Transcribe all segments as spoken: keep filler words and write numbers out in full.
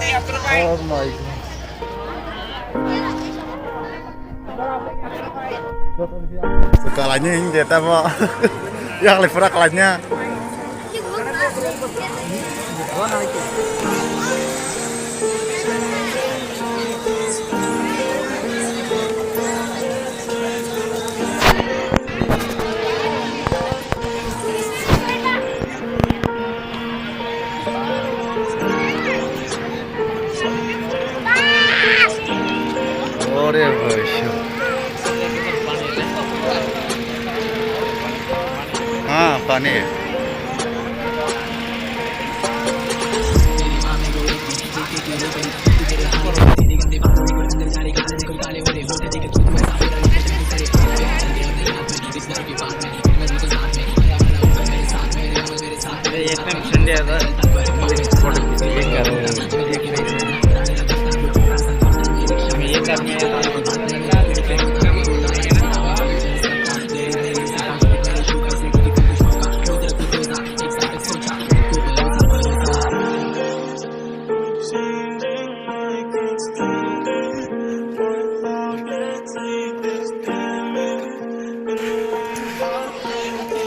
Oh my God. Kalanya ini dia tamo. Yang le pura kalanya. Ore bhai, sho. Ha, pani.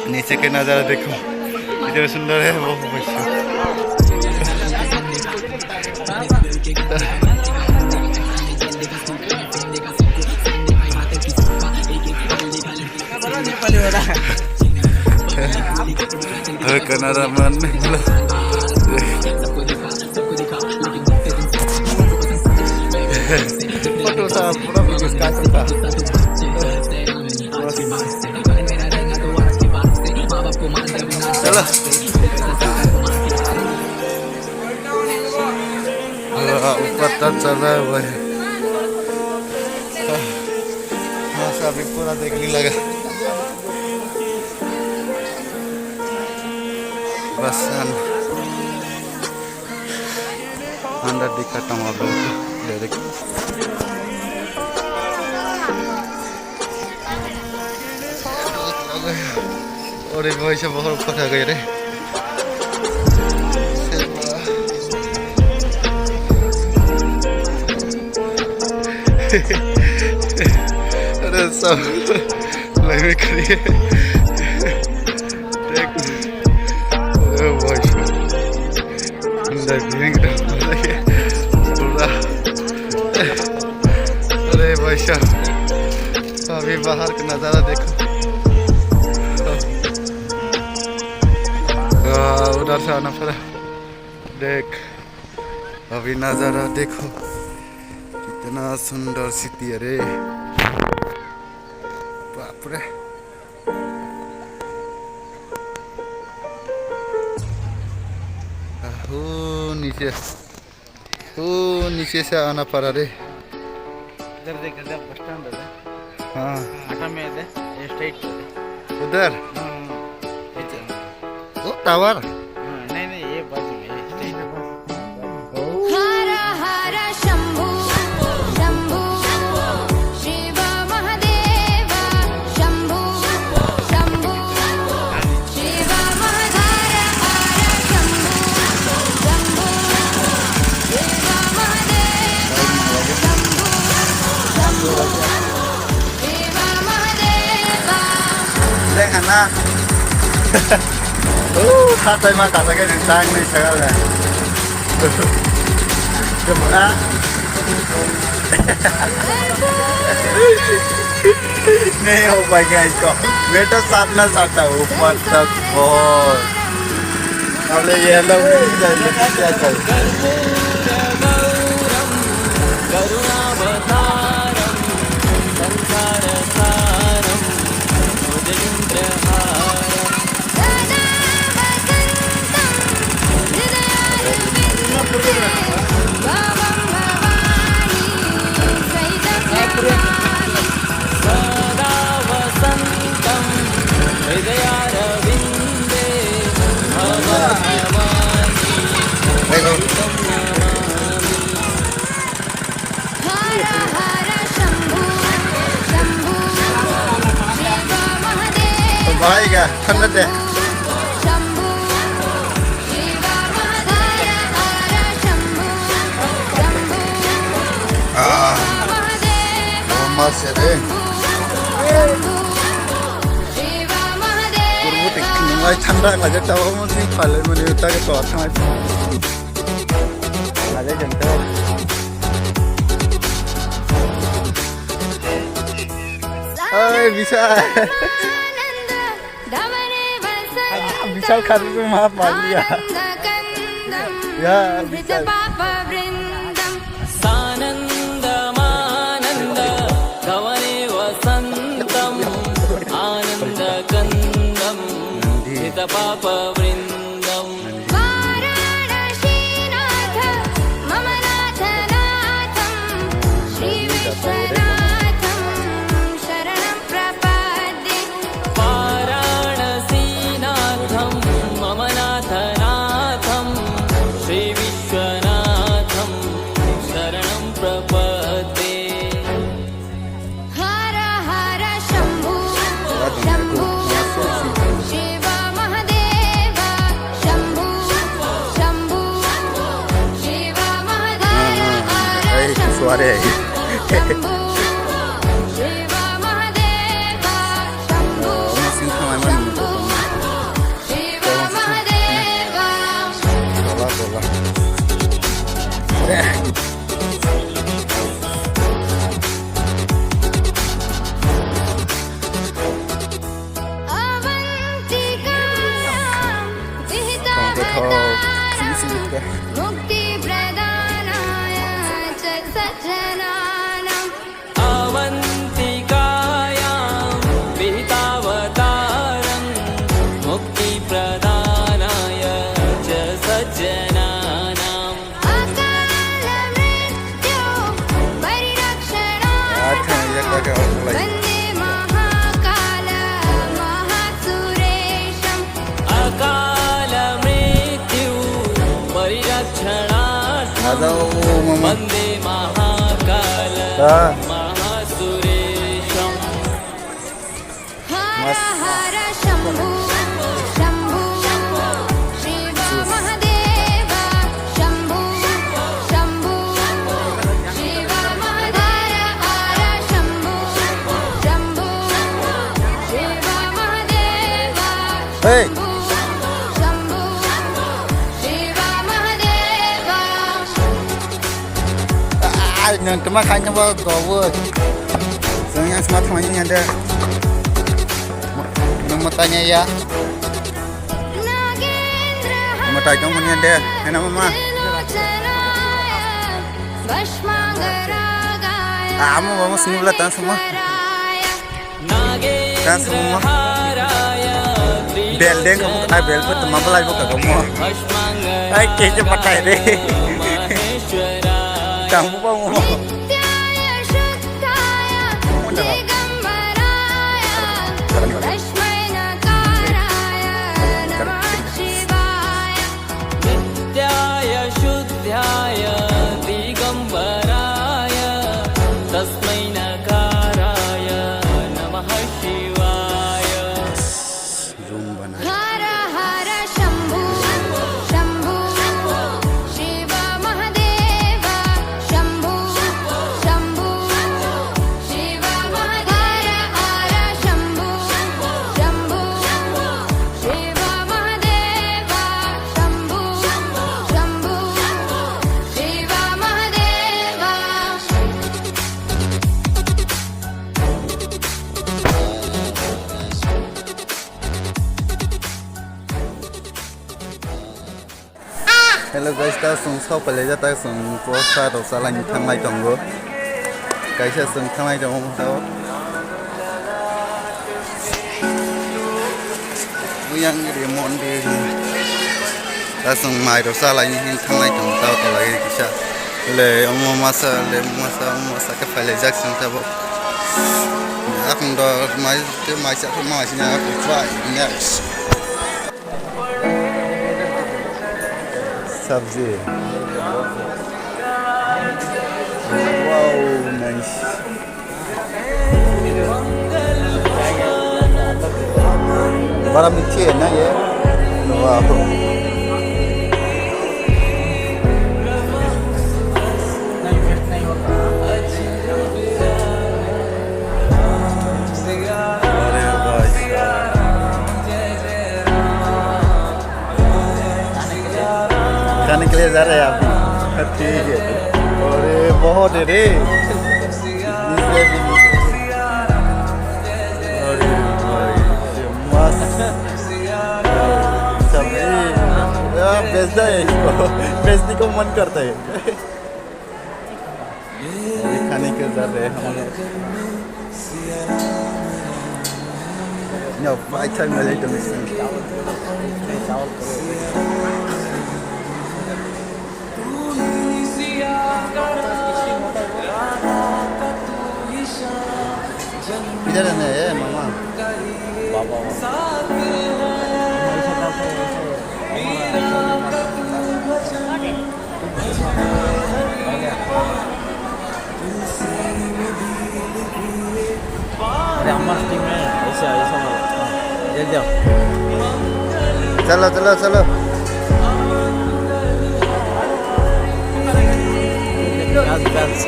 नीचे के नजारा देखो, इधर सुंदर है वो। Kameraman. Foto sa pura bagus, kacau sa. Chalo. Ah, ऊपर तक चल रहा है भाई। हाँ, अभी पूरा देखने लगा। Bus an. Under the katang of the, ore boy se bohor kotha gaya re. Ore so. Lai me kari. Dek. Oh boy. Lai me kari. Pura. अरे भाई साहब, अभी बाहर का नज़ारा देखो। वाह, उधर से आना पड़ा। देख, अभी नज़ारा देखो, कितना सुंदर सिटी है रे। बाप रे। आहो, नीचे। ओ, नीचे से आना पड़ा रे। इधर देख, इधर बस स्टैंड है। हाँ। आटा में है, ये स्ट्रेट। उधर? हाँ, हाँ, हाँ। वो टावर? हाँ, नहीं, नहीं, ये बाजू में, ये स्ट्रेट। हर हर शंभू, शंभू, शिव महादेव, शंभू, Shambhu. Teng hana. Uh, hatai ma kasa ke tang ni sagal ya. Coba. नहीं हो पाएगा इसको। बेटा साथ ना साथ है, ऊपर तक बहुत। अरे ये लोग क्या करें? भाई का ठंडा दे। Sere. Kurbu tik nungai thanda ngaja tawa mo si phalai mani utage to thangai. Ngaja jeng tawa. Oi, bisa. विशाल खान को माफ मार लिया। या, विशाल। सानन्दमानन्दगवने वसन्तम् आनन्दकन्दं हितपापवृन्दम्। वाराणसीनाथ मम नाथनाथं श्रीविश्वनाथं शरणं प्रपद्ये। वाराणसीनाथं मम नाथनाथं श्रीविश्वनाथं शरणं प्रपद्ये। हर हर शम्भो शम्भो शिव महादेव शम्भो शम्भो शिव Mahadev. Ai, suara. Shambhu, Shiva Mahadeva, Shambhu, Shambhu, Shiva Mahadeva. अवन्तिकायां विहितावतारं मुक्तिप्रदानाय च सज्जनानाम्। अवन्तिकायां विहितावतारं मुक्तिप्रदानाय च सज्जनानाम्। अकाल मृत्यु परिरक्षणार्थं वन्दे महाकाल महासुरेशम्। अकाल मृत्यु परिरक्षणार्थं वन्दे महाकाल महासुरेशम्। हर हर शम्भो शम्भो शिव महादेव शम्भो शम्भो शिव महादेव। हर हर शम्भो शम्भो शिव महादेव शम्भो शम्भो शिव Mahadev. Ai, nwng twma khaina bo dogo. Chwng yang sma thangmani ya de. Nwng mwtai ya. Mwtai tong mani ya de. Hena mama. Ah, amo mama sini bela tan semua. Kan semua. Bel deng kamu, ai bel pun teman belai buka kamu. Ai kece pakai deh. Kamu mau. नित्याय शुद्धाय दिगम्बराय तस्मै नकाराय नमः शिवाय। हर हर शम्भो शम्भो शिव महादेव शम्भो शम्भो शिव महादेव। हर हर शम्भो शम्भो शिव महादेव शम्भो शम्भो शिव Mahadev. Hello guys, ta sung sok pele ja ta sung prosa rok salai ni thanglai tongo. Kaisa sung thanglai tongo ta. Yang ri mondir. Ta sung mai rok salai ni hin thanglai tongo ta, ta lai kisa. Le omo masa, le masa, omo masa ke pele jak sung ta bo. Akung do mai te mai sa mai sina aku try next. Sabji. Wow, nice. Bara mithi hai na ye? Wow. अरे अभी ठीक है। अरे बहुत है रे। अरे भाई, मस्त। सब, ए, आ, बेचना है इसको। बेचने को मन करता है। अभी खाने के उधर है हम लोग। No, I tell my later missing. किधर है ना, ए मामा? बाबा। अरे अम्मा स्टीम है, ऐसे, ऐसे मारो। हाँ, ये जाओ। चलो, चलो, चलो। बस, बस।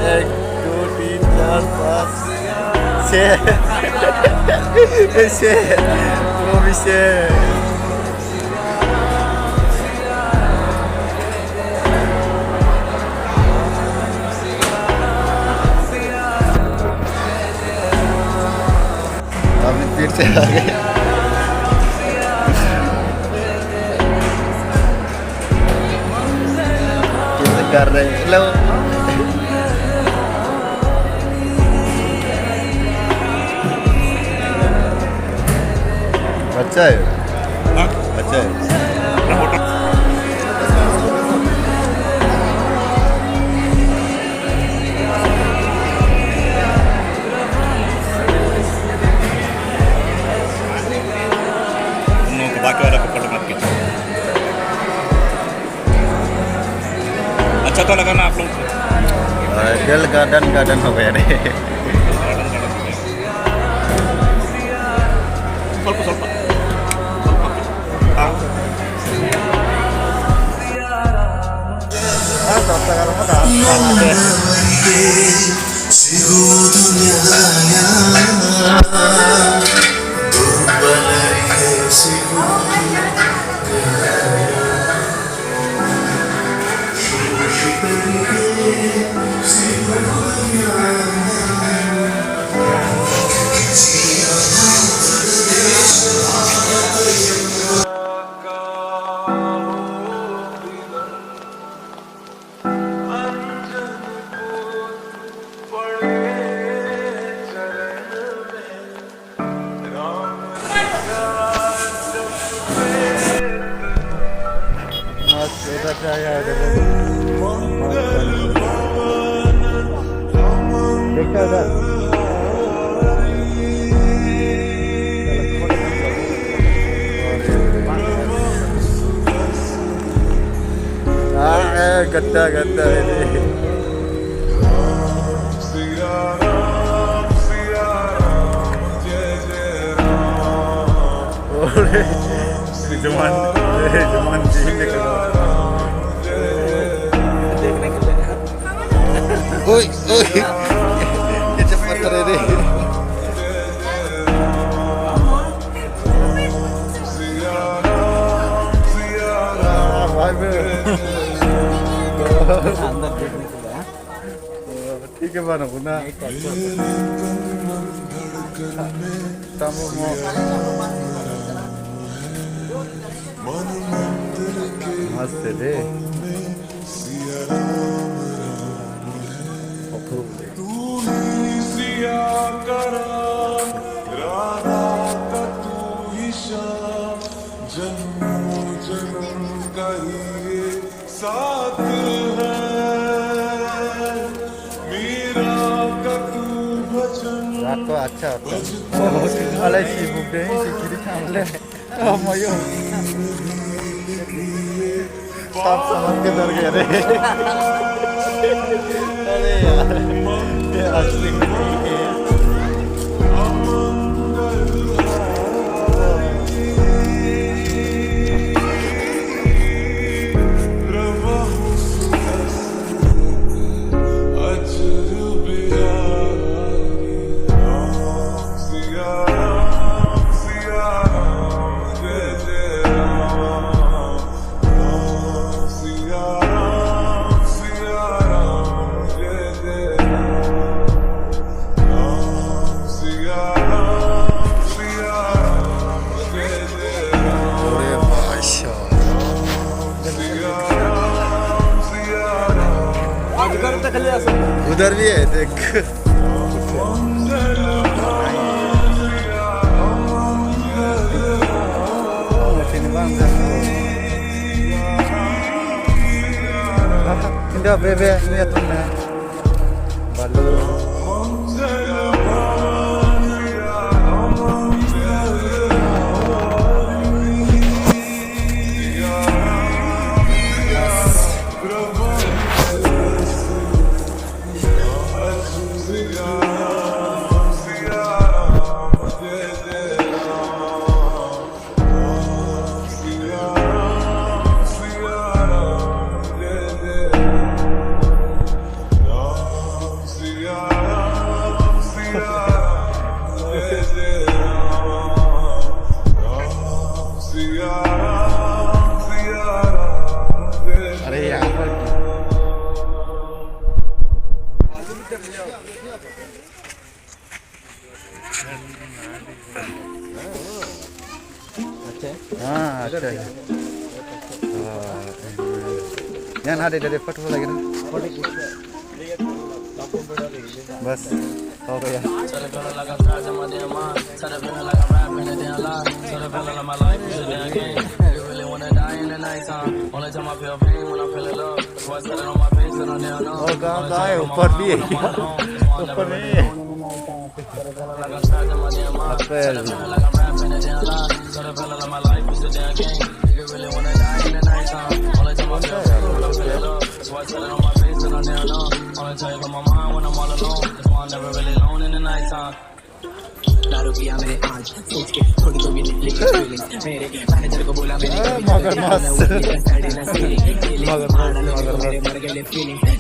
एक, दो, तीन, चार, पाँच, छः। छः। वो भी छः। अभी फिर से आ गए। कैसे कर रहे हैं? हेलो। अच्छा है। हाँ? अच्छा है। उन लोगों को बाकी वाला को फोटो मत खींचो। अच्छा तो लगा ना आप लोग? अ, दिल गार्डन गार्डन हो गया रे। ಸ್ವಲ್ಪ, ಸ್ವಲ್ಪ. ಸ್ವಲ್ಪ. ಹಾ. मस्त, उधर से आया, उधर से। देखता उधर। हाँ, ए, गद्दा, गद्दा है रे। ओए, जवान, ए, जवान जी ने कहा। देखने के लिए। ओए, ओए, ये चप्पल करे रे। हाँ, भाई बे। अंदर देखने के लिए, हाँ? ठीक है, बानो गुना। Tamo mo. Maste de. रात को अच्छा होता है। अलग सी बुक दे, सी खिरी खाम ले। ओ मयो। सांप समझ के डर गए रे। अरे यार, ये असली नहीं है। उधर भी है, देख। India bebe, ini ya temen. Balu. अरे यहाँ पर अच्छा है। हाँ, अच्छा है। हाँ, यहाँ ना दे, दे, दे, फट फट लगे ना। बस, हो गया। और कहाँ, कहाँ है? ऊपर भी है क्या? ऊपर नहीं है। Apple. दारू पिया मैंने आज सोच के थोड़ी तो भी निकली फीलिंग्स। मेरे मैनेजर को बोला मैंने ए, मगरमच्छ। मगरमच्छ, मगरमच्छ।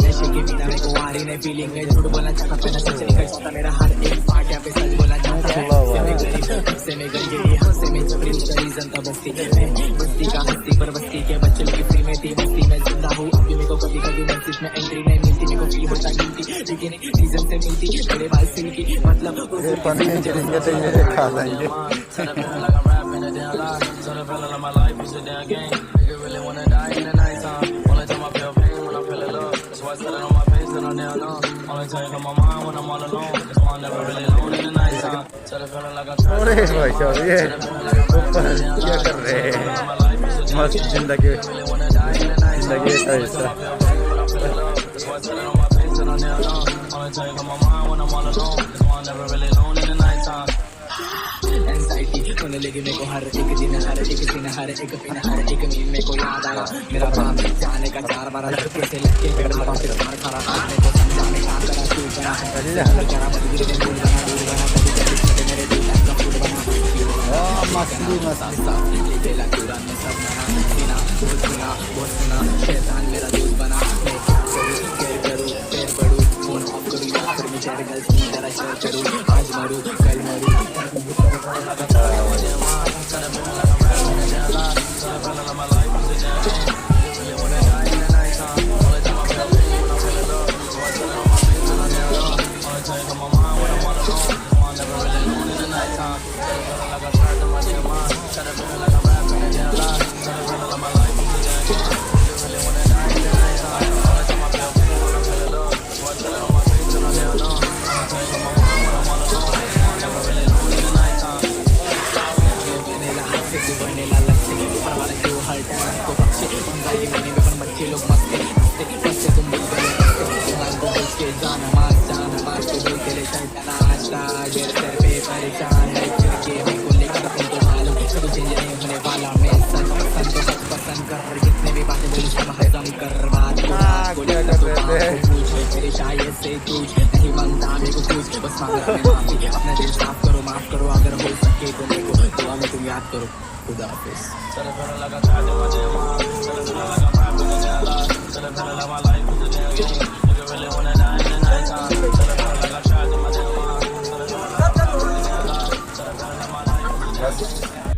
नशे के बिना मेरे को आ रही नहीं फीलिंग। मैं झूठ बोलना चाहता था, सच निकल जाता मेरा हर एक पार्ट। यहाँ पे सच बोलना चाहता है। वाह, वाह। से मैं गरीब, से मैं गंजेड़ी, यहाँ से मैं जबरी, उसका रीजन था बस्ती। मैं बस्ती का हस्ती, पर बस्ती के बच्चे की फ्री में थी बस्ती। मैं जिंदा हूँ अभी, मेरे को कभी कभी मस्जिद में एंट्री नहीं मिलती, मेरे को फील होता गिल्टी। लेकिन रीजन से मिलती, बड़े भाई सिल्की, मतलब ये पन्नी झिंगे तो ये खा जाएंगे। अरे भाई साहब, ये ऊपर क्या कर रहे हैं? मस्त जिंदगी, जिंदगी का हिस्सा। एंग्जाइटी होने लगी मेरे को हर एक दिन, हर एक दिन, हर एक दिन, हर एक मीम मेरे को याद आ रहा। मेरा बाप जाने का चार बार अलग कैसे लग के बैठा बाप के बाहर खड़ा था। मेरे को समझा मैं क्या करा, क्यों करा। जरा मत गिर दे, दूर बना, दूर बना, कभी कभी छोटे मेरे दिल का फूल बना। आ, मछली, मछली। ये बेला पूरा सब मना, सीना, बोल सुना, बोल सुना। शैतान मेरा दोस्त बना, मैं क्या करूँ, care करूँ, care पढ़ूँ, फोन ऑफ करूँ या फिर मैं चार गर्ल्स की तरह शेयर करूँ। आज मरूँ, कल मरूँ। हाँ, क्या कर रहे थे? मेरी शायद से तू नहीं मानता मेरे को कुछ, बस मांग रहा मैं माफी। अपना दिल साफ करो, माफ करो, अगर हो सके तो मेरे को दुआ में तुम याद करो। खुदा हाफिज। बस।